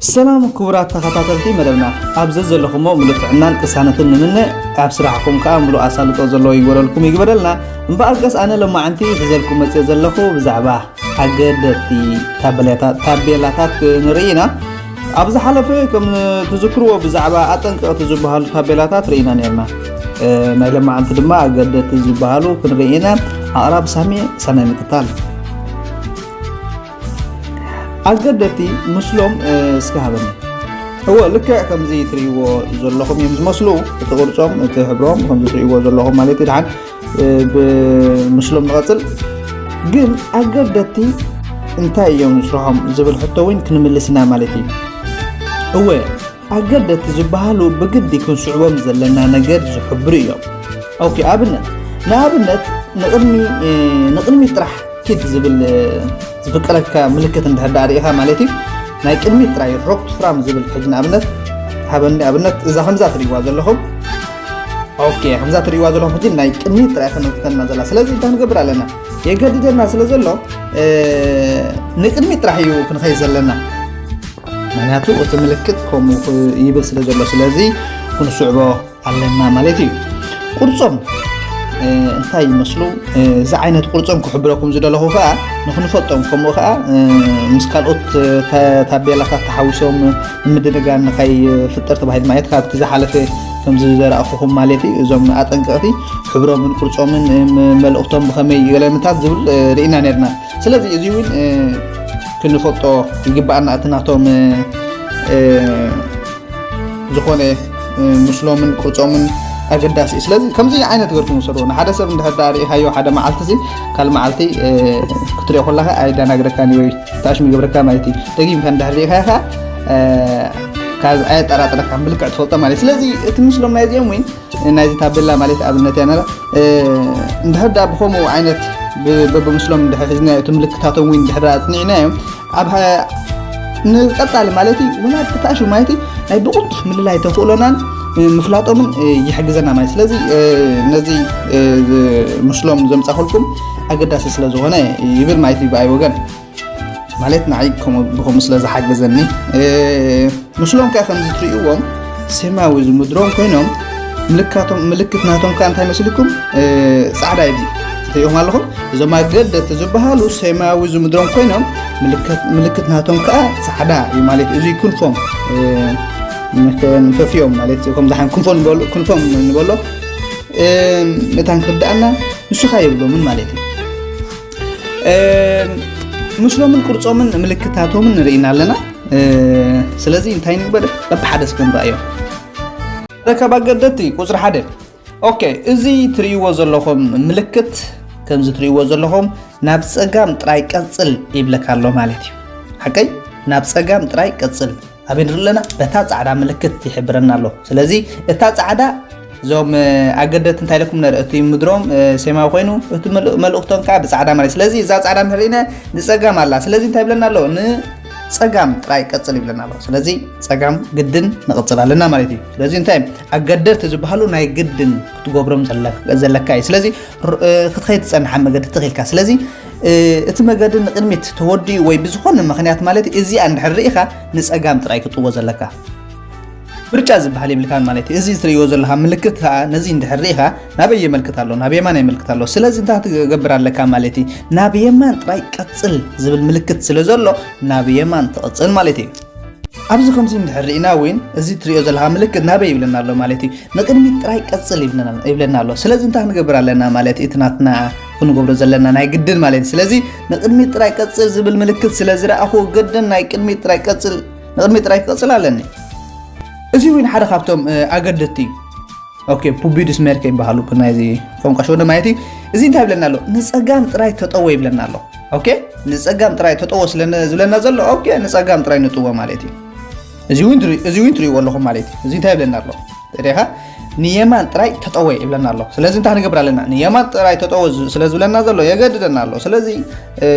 ሰላም ክቡራት ተኸታተልቲ መደብና፣ ኣብ ዘዘለኹሞ ምሉእ ጥዕናን ቅሳነትን ንምነ፣ ኣብ ስራሕኩም ከኣ ምሉእ ኣሳልጦ ዘለዎ ይግበረልኩም ይግበረልና። እምበኣርከስ ኣነ ሎማዓንቲ ሒዘልኩም መፅየ ዘለኹ ብዛዕባ ኣገደድቲ ታቤላታት፣ ታቤላታት ክንርኢ ኢና። ኣብ ዝሓለፈ ከም ትዝክርዎ ብዛዕባ ኣጠንቀቕቲ ዝበሃሉ ታቤላታት ርኢና ነርና። እ፣ ናይ ሎማዓንቲ ድማ ኣገደድቲ ዝበሃሉ ክንርኢ ኢና። ኣቕራቢ ሳሚ፣ ሰናይ ምክታል። ኣገደድቲ ምስሎም፣ እ፣ እስከ ሃበኒ። እወ፣ ልክዕ ከምዚ ትርእይዎ ዘለኹም እዮም ዝመስሉ። እቲ ቅርጾም፣ እቲ ሕብሮም ከምዚ ትርእይዎ ዘለኹም ማለት እዩ። ደሓን፣ እ፣ ብምስሎም ንቐጽል። ግን ኣገደድቲ እንታይ እዮም ስርሖም ዝብል ሕቶ እውን ክንምልስ ኢና ማለት እዩ። እወ፣ ኣገደድቲ ዝበሃሉ ብግዲ ክንስዕቦም ዘለና ነገር ዝሕብሩ እዮም። ኦኬ፣ ኣብነት፣ ንኣብነት ንቕድሚ፣ እ፣ ንቕድሚት ጥራሕ ኪድ ዝብል፣ እ፣ ዝፍቀደካ ምልክት እንድሕር ደኣ ርኢኻ ማለት እዩ። ናይ ቅድሚት ጥራይ ሮክ ቱ ፍራም ዝብል ሕጂ ንኣብነት ሃበኒ፣ ኣብነት እዛ ከምዛ ትርእይዋ ዘለኹም። ኦኬ፣ ከምዛ ትርእይዋ ዘለኹም ሕጂ ናይ ቅድሚት ጥራይ ተመልክተና ዘላ። ስለዚ እንታይ ንገብር ኣለና? የገድደና ስለ ዘሎ፣ እ፣ ንቅድሚት ጥራሕ እዩ ክንኸይድ ዘለና። ምክንያቱ እቲ ምልክት ከምኡ ይብል ስለ ዘሎ፣ ስለዚ ክንስዕቦ ኣለና ማለት እዩ። ቅርጾም፣ እ፣ እንታይ ይመስሉ? እ፣ እዚ ዓይነት ቅርጾም ክሕብረኩም ዝደለኹ ከኣ ንኽንፈልጦም፣ ከምኡ ከኣ፣ እ፣ ምስ ካልኦት፣ እ፣ ታ-፣ ታቤላታት ተሓዊሶም ንምድንጋር ንኸይፍጠር ተባሂሉ ማለት ካብቲ ዝሓለፈ ከምዚ ዘረኣኹኹም ማለት እዩ። እዞም ኣጠንቀቕቲ ሕብሮምን ቅርጾምን፣ እ፣ ም-፣ መልእኽቶም ብኸመይ ገለምታት ዝብል፣ እ፣ ርኢና ነርና። ስለዚ እዚ እውን፣ እ፣ ክንፈልጦ ይግባኣና። እቲ ናቶም፣ እ፣ እ፣ ዝኾነ፣ እ፣ ምስሎምን ቅርጾምን ኣገዳሲ እዩ። ስለዚ ከምዚ ዓይነት ገርኩም ውሰድዎ። ንሓደ ሰብ እንድሕር ደኣ ርኢኻዮ ሓደ መዓልቲ እዚ ካልእ መዓልቲ፣ እ፣ ክትሪኦ ከለኻ ኣይደናግረካን እዩ ወይ ተኣሽሙ ይገብረካ ማለት እዩ። ደጊምካ እንድሕር ርኢኻዮ ኸኣ፣ እ፣ ካብ ኣየጠራጥረካን ብልክዕ ትፈልጦ ማለት እዩ። ስለዚ እቲ ምስሎም ናይዚኦም እውን ናይዚ ታቤላ ማለት ኣብነት እያ ነራ፣ እ፣ እንድሕር ደኣ ብኸምኡ ዓይነት ብ-፣ በብምስሎም እንድሕር ሒዝናዮ እቲ ምልክታቶም እውን እንድሕር ኣጽኒዕናዮም ኣብ ሃ-፣ ንቀጻሊ ማለት እዩ፣ ወላ ብታእሹ ማለት እዩ፣ ናይ ብቕልጡፍ ምልላይ ተኽእሎናን፣ እ፣ ምፍላጦምን፣ እ፣ ይሕግዘና ማለት። ስለዚ፣ እ፣ ነዚ፣ እ፣ ዝ-፣ ምስሎም ዘምጻኹልኩም ኣገዳሲ ስለ ዝኾነ ይብል ማለት እዩ ብኣይ ወገን። ማለት ንዓይ ከምኡ፣ ብኸምኡ ስለ ዝሓገዘኒ፣ እ፣ ምስሎም ከኣ ከምዚ ትርእይዎም ሰማያዊ ዝምድሮም ኮይኖም ምልካቶም፣ ምልክት ናቶም ከኣ እንታይ መስልኩም? እ፣ ጻዕዳ እዩ። ትርእይዎም ኣለኹም? እዞም ኣገደድቲ ዝበሃሉ ሰማያዊ ዝምድሮም ኮይኖም ምልክት፣ ምልክት ናቶም ከኣ ጻዕዳ እዩ ማለት እዩ። እዚ ክንፎም፣ እ፣ ንፈ-፣ ንፈፍዮም ማለት እዩ። ከምዚ ሓን ክንፎም ንበሎ፣ ክንፎም ንበሎ፣ እ፣ መታን ክርድኣና ንሱ ከኣ የብሎምን ማለት እዩ። እ፣ ምስሎምን ቅርጾምን ምልክታቶምን ንርኢና ኣለና። እ፣ ስለዚ እንታይ ንግበር? በብሓደ እስከ ንርኣዮ። ረከብ ኣገደድቲ ቁጽሪ ሓደ። ኦኬ፣ እዚ ትርእይዎ ዘለኹም ምልክት፣ ከምዚ ትርእይዎ ዘለኹም ናብ ጸጋም ጥራይ ቀጽል ይብለካ ኣሎ ማለት እዩ። ሓቀይ? ናብ ጸጋም ጥራይ ቀጽል። ኣበይ ንርኢ ኣለና? በታ ጻዕዳ ምልክት ይሕብረና ኣሎ። ስለዚ እታ ጻዕዳ እዞም፣ እ፣ ኣገደድቲ እንታይ ኢለኩም ነር-፣ እቲ ምድሮም፣ እ፣ ሰማያዊ ኮይኑ፣ እቲ መልእ-፣ መልእኽቶም ከኣ ብጻዕዳ ማለት። ስለዚ እዛ ጻዕዳ እንድሕር ርኢና ንጸጋም ኣላ። ስለዚ እንታይ ይብለና ኣሎ? ንጸጋም ጥራይ ቀጽል ይብለና ኣሎ። ስለዚ ጸጋም ግድን ንቕጽል ኣለና ማለት እዩ። ስለዚ እንታይ ኣገደድቲ ዝበሃሉ ናይ ግድን ክትገብሮም ዘለ-፣ ዘለካ እዩ። ስለዚ ር-፣ እ፣ ክትኸይድ ትጸንሓ መገዲ ትኽኢልካ። ስለዚ፣ እ፣ እቲ መገዲ ንቕድሚት ተወዲኡ ወይ ብዝኾነ ምኽንያት ማለት እዚኣ እንድሕር ርኢኻ ንጸጋም ጥራይ ክትጥዎ ዘለካ። ምርጫ ዝበሃል የብልካን ማለት እዩ። እዚ ትርእይዎ ዘለኻ ምልክት ከኣ ነዚ እንድሕር ርኢኻ ናበይ የመልክት ኣሎ? ናብ የማን የመልክት ኣሎ። ስለዚ እንታይ ክትገብር ኣለካ ማለት እዩ? ናብ የማን ጥራይ ቀጽል ዝብል ምልክት ስለ ዘሎ ናብ የማን ትቕጽል ማለት እዩ። ኣብዚ ከምዚ እንድሕር ርኢና እውን እዚ ትርእዮ ዘለኻ ምልክት ናበይ ይብለና ኣሎ ማለት እዩ? ንቕድሚት ጥራይ ቀጽል ይብለና፣ ይብለና ኣሎ። ስለዚ እንታይ ክንገብር ኣለና ማለት እዩ? እቲ ናትና ክንገብሮ ዘለና ናይ ግድን ማለት እዩ። ስለዚ ንቕድሚት ጥራይ ቀጽል ዝብል ምልክት ስለ ዝረኣኹ ግድን ናይ ቅድሚት ጥራይ ቀጽል፣ ንቕድሚት ጥራይ ክቐጽል ኣለኒ። እዚ እውን ሓደ ካብቶም፣ እ፣ ኣገደድቲ እዩ። ኦኬ፣ ፑቢዱስ ሜርከ ይበሃሉ ናይዚ ቋንቋ ሸወደ ማለት እዩ። እዚ እንታይ ይብለና ኣሎ? ንጸጋም ጥራይ ተጠወ ይብለና ኣሎ። ኦኬ፣ ንጸጋም ጥራይ ተጠወ ስለ ነ-፣ ዝብለና ዘሎ፣ ኦኬ፣ ንጸጋም ጥራይ ንጥወ ማለት እዩ። እዚ እውን ትሪ-፣ እዚ እውን ትርእይዎ ኣለኹም ማለት እዩ። እዚ እንታይ ይብለና ኣሎ? ተሪኻ ንየማን ጥራይ ተጠወ ይብለና ኣሎ። ስለዚ እንታይ ክንገብር ኣለና? ንየማን ጥራይ ተጠወ ዝ-፣ ስለ ዝብለና ዘሎ የገድደና ኣሎ። ስለዚ፣ እ፣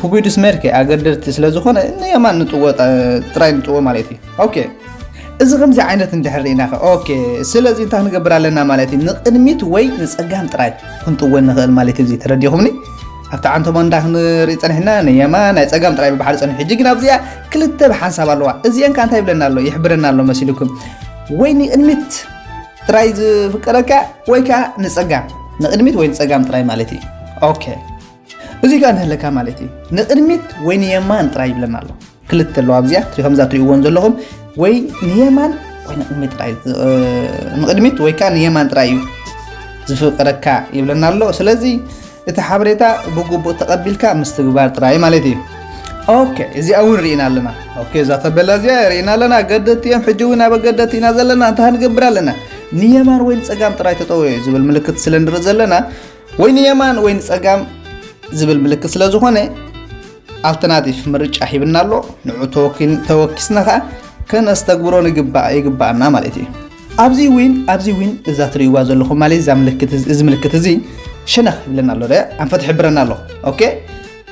ፑቢዱስ ሜርከ ኣገደድቲ ስለ ዝኾነ ንየማን ንጥወ ጥ-፣ ጥራይ ንጥወ ማለት እዩ። ኦኬ። እዚ ከምዚ ዓይነት እንድሕር ርኢና ኸ፣ ኦኬ፣ ስለዚ እንታይ ክንገብር ኣለና ማለት እዩ? ንቕድሚት ወይ ንጸጋም ጥራይ ክንጥወ ንኽእል ማለት እዩ። እዚ ተረዲኹምኒ? ኣብቲ ዓንተቦ እንዳ ክንርኢ ጸኒሕና ንየማን ናይ ጸጋም ጥራይ ብባሕሪ ጸኒሑ። ሕጂ ግን ኣብዚኣ ክልተ ብሓንሳብ ኣለዋ። እዚአን ከ እንታይ ይብለና ኣሎ? ይሕብረና ኣሎ መሲልኩም? ወይ ንቕድሚት ጥራይ ዝፍቀደካ ወይ ከኣ ንጸጋም። ንቕድሚት ወይ ንጸጋም ጥራይ ማለት እዩ። ኦኬ። እዚ ከኣ ንህለካ ማለት እዩ። ንቕድሚት ወይ ንየማን ጥራይ ይብለና ኣሎ። ክልተ ኣለዋ ኣብዚኣ፣ ትሪ-፣ ከምዛ ትሪእዎን ዘለኹም ወይ ንየማን ወይ ንቕድሚት ጥራይ፣ እ፣ ንቕድሚት ወይ ከኣ ንየማን ጥራይ እዩ ዝፍቀደካ ይብለና ኣሎ። ስለዚ እቲ ሓበሬታ ብግቡእ ተቐቢልካ ምስትግባር ጥራይ ማለት እዩ። ኦኬ፣ እዚኣ እውን ርኢና ኣለና። ኦኬ፣ እዛ ተበላ እዚኣ ርኢና ኣለና። ገደቲ እዮም፣ ሕጂ እውን ኣብ ገደቲ ኢና ዘለና። እንታይ ክንገብር ኣለና? ንየማን ወይ ንጸጋም ጥራይ ተጠውዮ ዝብል ምልክት ስለ ንርኢ ዘለና፣ ወይ ንየማን ወይ ንጸጋም ዝብል ምልክት ስለ ዝኾነ፣ ኣልተርናቲቭ ምርጫ ሂብና ኣሎ። ንዑ ተወኪል-፣ ተወኪስና ኸኣ ከነስተግብሮ ንግባእ-፣ ይግባኣና ማለት እዩ። ኣብዚ ዊን፣ ኣብዚ ዊን እዛ ትርእይዋ ዘለኹም ማለት እዛ ምልክት፣ እዚ ምልክት እዚ ሸነኽ ይብለና ኣሎ፣ ደ-፣ ኣንፈት ይሕብረና ኣሎ። ኦኬ፣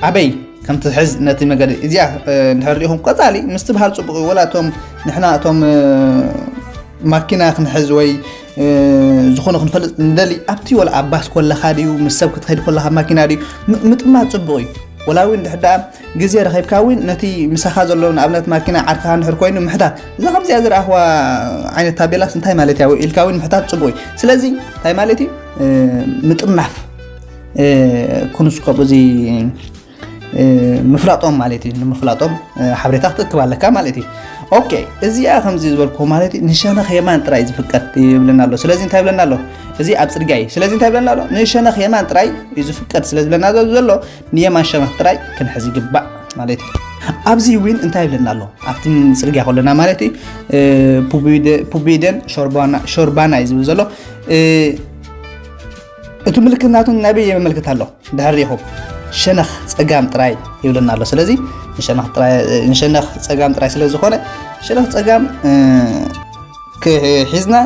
ኣበይ ከም ትሕዝ ነቲ መገዲ እዚኣ፣ እ፣ እንድሕር ሪኢኹም ቀጻሊ ምስትብሃል ጽቡቕ እዩ። ወላ እቶም ንሕና እቶም፣ እ፣ ማኪና ክንሕዝ ወይ፣ እ፣ ዝኾነ ክንፈልጥ ንደሊ፣ ኣብቲ ወላ ኣብ ባስ ኮለኻ ድዩ፣ ምስ ሰብ ክትኸይድ ኮለኻ ማኪና ድዩ፣ ም-፣ ምጥማት ጽቡቕ እዩ። ወላ እውን ድሕር ደኣ ግዜ ረኺብካ እውን ነቲ ምሳኻ ዘሎ ንኣብነት ማኪና ዓርክኻ እንድሕር ኮይኑ ምሕታት፣ እዛ ከምዚኣ ዝረኣኽዋ ዓይነት ታቤላስ እንታይ ማለት እያ ኢልካ እውን ምሕታት ጽቡቕ እዩ። ስለዚ እንታይ ማለት እዩ? እ፣ ምጥርናፍ፣ እ፣ ክንስኮብ እዚ፣ እ፣ ምፍላጦም ማለት እዩ። ንምፍላጦም፣ እ፣ ሓበሬታ ክትእክብ ኣለካ ማለት እዩ። ኦኬ፣ እዚኣ ከምዚ ዝበልኩ ማለት እዩ፣ ንሸነኽ የማን ጥራይ ዝፍቀድ ይብለና ኣሎ። ስለዚ እንታይ ይብለና ኣሎ? እዚ ኣብ ጽርግያ እዩ። ስለዚ እንታይ ይብለና ኣሎ? ንሸነኽ የማን ጥራይ እዩ ዝፍቀድ ስለ ዝብለና ዘሎ፣ ንየማን ሸነኽ ጥራይ ክንሕዝ ይግባእ ማለት እዩ። ኣብዚ ዊን እንታይ ይብለና ኣሎ? ኣብቲ ጽርግያ ከለና ማለት እዩ፣ እ፣ ፑቢደ-፣ ፑቢደን ሾርባና፣ ሾርባና እዩ ዝብል ዘሎ። እ፣ እቲ ምልክት ናቱ ናበይ የመልክት ኣሎ? ድሕር ሪኢኹም ሸነኽ ጸጋም ጥራይ ይብለና ኣሎ። ስለዚ ንሸነኽ ጥራይ፣ ንሸነኽ ጸጋም ጥራይ ስለ ዝኾነ፣ ሸነኽ ጸጋም፣ እ፣ ክሒዝና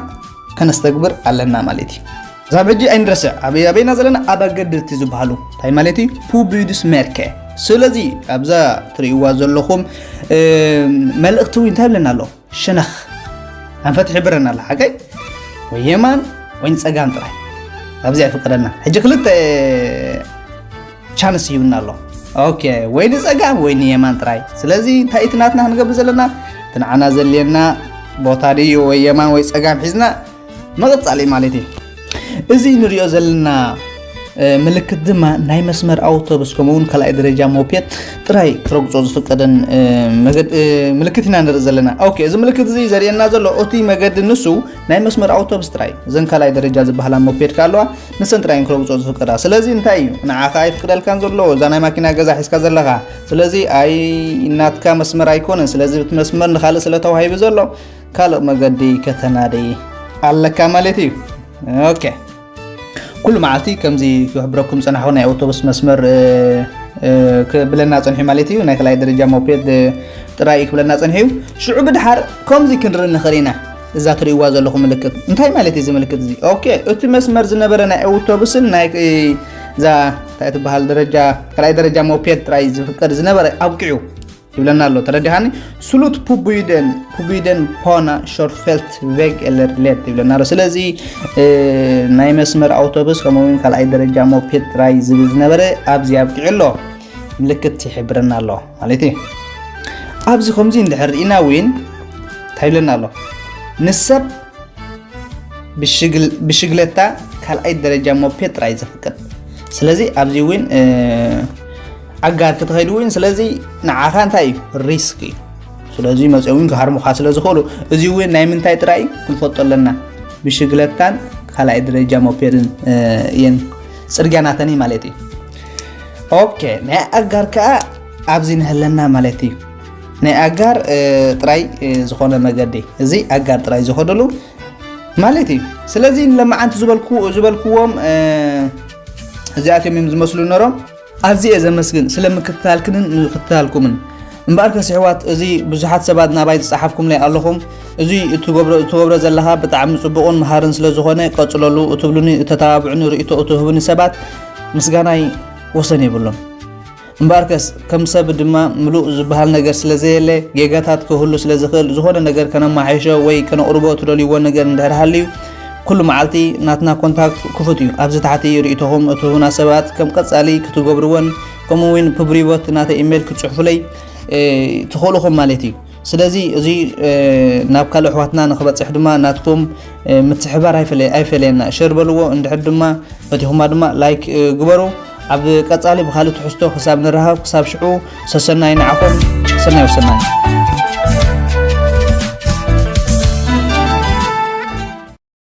ከነስተግብር ኣለና ማለት እዩ። እዛ ሕጂ ኣይንረስዕ፣ ኣበይ፣ ኣበይና ዘለና? ኣብ ኣገደድቲ ዝበሃሉ። እንታይ ማለት እዩ? ፑቢዱስ ሜርከ። ስለዚ ኣብዛ ትርእይዋ ዘለኹም፣ እ፣ መልእኽቲ እውን እንታይ ይብለና ኣሎ? ሸነኽ ኣንፈት ይሕብረና ኣሎ። ሓቀይ? ወይ የማን ወይ ንጸጋም ጥራይ። ኣብዚ ኣይፍቀደና። ሕጂ ክልተ ቻንስ ይህብና ኣሎ። ኦኬ፣ ወይ ንጸጋም ወይ ንየማን ጥራይ። ስለዚ እንታይ እቲ ናትና ክንገብር ዘለና? እቲ ንዓና ዘልየና ቦታ ድዩ ወይ የማን ወይ ጸጋም ሒዝና ምቕጻል እዩ ማለት እዩ። እዚ ንሪኦ ዘለና፣ እ፣ ምልክት ድማ ናይ መስመር ኣውቶቡስ ከምኡ እውን ካልኣይ ደረጃ ሞፔድ ጥራይ ክረግጾ ዝፍቀደን፣ እ፣ መገድ-፣ እ፣ ምልክት ኢና ንርኢ ዘለና። ኦኬ፣ እዚ ምልክት እዚ ዘርእየና ዘሎ እቲ መገዲ ንሱ ናይ መስመር ኣውቶቡስ ጥራይ። እዘን ካልኣይ ደረጃ ዝበሃላ ሞፔድ ከ ኣለዋ፣ ንሰን ጥራይ እየን ክረግጾ ዝፍቀዳ። ስለዚ እንታይ እዩ? ንዓኻ ኣይፍቅደልካን ዘሎ፣ እዛ ናይ ማኪና ገዛ ሒዝካ ዘለኻ። ስለዚ ኣይ ናትካ መስመር ኣይኮነን። ስለዚ እቲ መስመር ንኻልእ ስለ ተዋሂቡ ዘሎ፣ ካልእ መገዲ ከተናዲ ኣለካ ማለት እዩ። ኦኬ። ኩሉ መዓልቲ ከምዚ ክሕብረኩም ጸናሕኩ፣ ናይ ኣውቶቡስ መስመር፣ እ፣ እ፣ ክብለና ጸንሑ ማለት እዩ። ናይ ካልኣይ ደረጃ ሞፔድ፣ እ፣ ጥራይ እዩ ክብለና ጸንሑ እዩ። ሽዑ ብድሓር ከምዚ ክንርኢ ንኽእል ኢና። እዛ ትርእይዋ ዘለኹም ምልክት እንታይ ማለት እዩ? እዚ ምልክት እዚ፣ ኦኬ፣ እቲ መስመር ዝነበረ ናይ ኣውቶቡስን ናይ፣ እ፣ እዛ እንታይ ትበሃል ደረጃ፣ ካልኣይ ደረጃ ሞፔድ ጥራይ ዝፍቀድ ዝነበረ ኣብቂዑ ይብለና ኣሎ። ተረዲኻኒ? ስሉት ፑቡይደን፣ ፑቡይደን ፖና ሾርፌልት ቬግ ኤለር ሌት ይብለና ኣሎ። ስለዚ፣ እ፣ ናይ መስመር ኣውቶቡስ ከምኡ እውን ካልኣይ ደረጃ ሞፔድ ጥራይ ዝብል ዝነበረ ኣብዚ ኣብቂዑ ኣሎ። ምልክት ይሕብረና ኣሎ ማለት እዩ። ኣብዚ ከምዚ እንድሕር ርኢና እውን እንታይ ይብለና ኣሎ? ንሰብ ብሽግል-፣ ብሽግለታ ካልኣይ ደረጃ ሞፔድ ጥራይ ዘፍቅድ። ስለዚ ኣብዚ እውን፣ እ፣ ኣጋር ክትኸይድ እውን፣ ስለዚ ንዓኻ እንታይ እዩ? ሪስክ እዩ። ስለዚ መፅኦም እውን ክሃርሙኻ ስለ ዝኽእሉ፣ እዚ እውን ናይ ምንታይ ጥራይ እዩ? ክንፈልጦ ኣለና። ብሽግለታን ካልኣይ ደረጃ ሞፔድን፣ እ፣ እየን ጽርግያ ናተን እዩ ማለት እዩ። ኦኬ፣ ናይ ኣጋር ከኣ ኣብዚ ንህለና ማለት እዩ። ናይ ኣጋር፣ እ፣ ጥራይ፣ እ፣ ዝኾነ መገዲ፣ እዚ ኣጋር ጥራይ ዝኸደሉ ማለት እዩ። ስለዚ ንለማዓንቲ ዝበልኩ-፣ ዝበልክዎም፣ እ፣ እዚኣቶም እዮም ዝመስሉ ነሮም። ኣዝየ ዘመስግን ስለ ምክትታልክንን ምክትታልኩምን። እምበኣርከስ ኣሕዋት፣ እዚ ብዙሓት ሰባት ናባይ ዝጸሓፍኩምለይ ኣለኹም። እዚ እትገብሮ፣ እትገብሮ ዘለኻ ብጣዕሚ ጽቡቕን መሃርን ስለ ዝኾነ ቀጽለሉ፣ እትብሉኒ፣ እተተባብዑኒ፣ ርእይቶ እትህቡኒ ሰባት ምስጋናይ ወሰን የብሉን። እምበኣርከስ ከም ሰብ ድማ ምሉእ ዝበሃል ነገር ስለ ዘየለ፣ ጌጋታት ክህሉ ስለ ዝኽእል፣ ዝኾነ ነገር ከነማሓይሾ ወይ ከነቕርቦ እትደልይዎ ነገር እንድሕር ሃልዩ፣ ኩሉ መዓልቲ ናትና ኮንታክት ክፉት እዩ። ኣብዚ ታሕቲ ርእይቶኹም እትህቡና ሰባት ከም ቀጻሊ ክትገብርዎን ከምኡ እውን ብፕሪቮት ናተ ኢሜይል ክትጽሕፉለይ ትኽእሉኹም ማለት እዩ። ስለዚ እዚ ናብ ካልእ ኣሕዋትና ንክበፅሕ ድማ ናትኩም ምትሕባር ኣይፈለየና፣ ሸር በልዎ። እንድሕር ድማ ፈቲኹማ ድማ ላይክ ግበሩ። ኣብ ቀፃሊ ብካልእ ትሕዝቶ ክሳብ ንራኸብ፣ ክሳብ ሽዑ ሰሰናይ ንዓኹም። ሰናይ ወሰናይ።